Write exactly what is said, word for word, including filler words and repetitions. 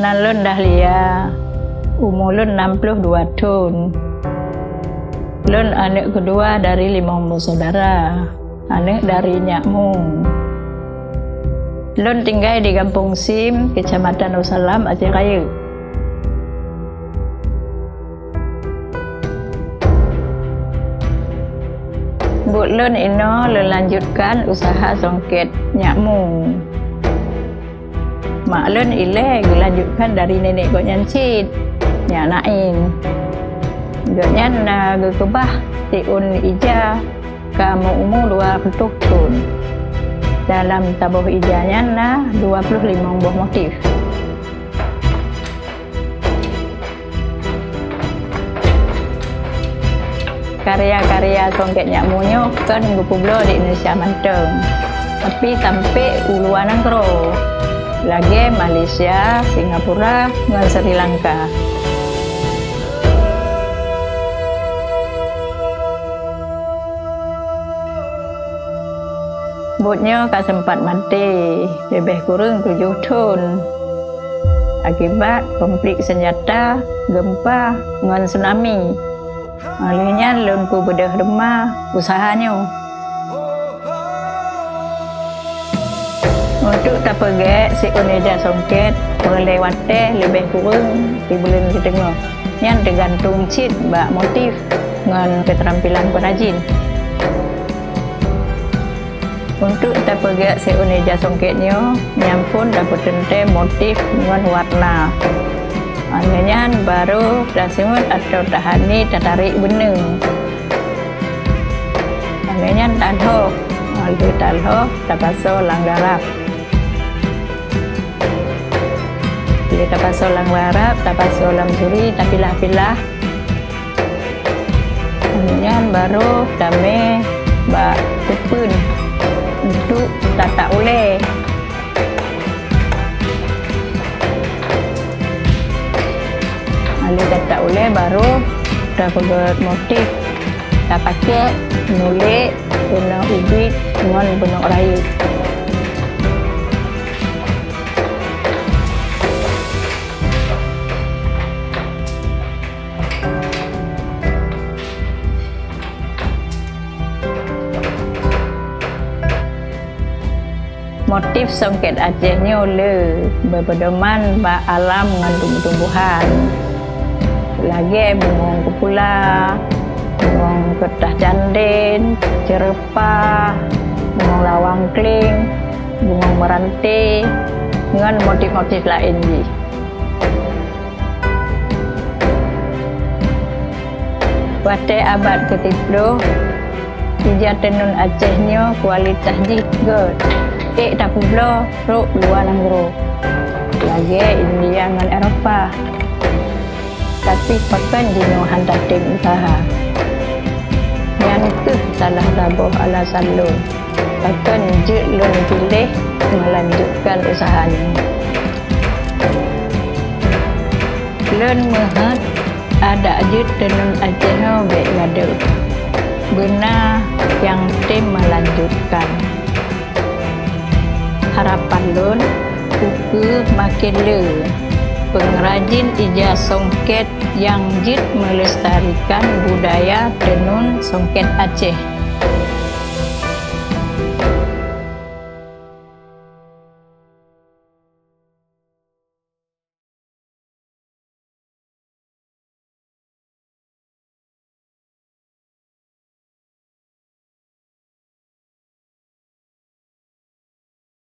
Nan lôn Dahlia, umu lôn nam ploh dua thon. Lôn aneuëk keudua dari limong bersaudara, aneuëk dari Nyak Mu. Lôn tinggai di Gampông Sim, Kecamatan Darussalam, Aceh Rayeuk. Buet lôn inoe lôn lanjutkan useuha songket Nyak Mu. Mak lôn ilée geulanjutkan dari nenek gobnyan cit, Nyak Naim. Gobnyan na geukeubah siôn ija ka meu-umu dua ploh thon. Dalam saboh ija nyan na dua ploh limong boh motif. Karya-karya songket Nyak Mu nyoe kon geupeubloe di Indonesia mantong, tapi sampai u luwa nanggroe, lagée Malaysia, Singapura, ngon Sri Lanka. Buet nyoe ka sempat maté leubeh kureueng tujoh thon akibat konflik senjata, gempa, ngon tsunami. Óh lheueh nyan lôn peubeudôh teuma useuha nyoe. Untuk tapeugét siôn ija songket, meulewat teh leubeh kureueng sibuleuen siteungoh. Nyan teugantung cit bak motif ngon keuterampilan peurajin. Untuk tapeugét siôn ija songket nyoe, nyan phon tapeuteuntée motif ngon warna. Óh lheueh nyan barô taseumut atau tahani tatarek beuneueng. Óh lheueh nyan talhoh, óh lheueh talhoh tapasoe lam garab. Lheueh tapasoe lam garab, tapasoe lam suri, tapilah-pilah. Nyan barô tamé bak teupeuen untuk tatak ulée. Lheueh tatak ulée barô tapeugét motif, tapakék, nulék, beunong ubit ngon beunong rayeuk. Motif songket Aceh nyoe le beupeudoman bak alam ngon tumbuh-tumbuhan, lagée bungong keupula, bungong keureutas candén, ceureupa, bungong lawang kling, bungong meuranté, ngon motif-motif laén jih. Watée abad keusiploh, ija teunun Aceh nyoe kualitas jih gét, ék tapeubloe trok luwa nanggroe, lagée India ngon Eropa. Tapi pakon jinoe hana tem useuha. Nyan kheueh salah saboh alasan lôn pakon jeuet lôn piléh meulanjutkan useuha nyoe. Lôn meuheuet adak jeuet teunun Aceh nyoe bék gadôh, beuna nyang tem meulanjutkan. Harapan lôn, ukeue makin le peungrajin ija songket nyang jeuet meulestarikan budaya teunun songket Aceh.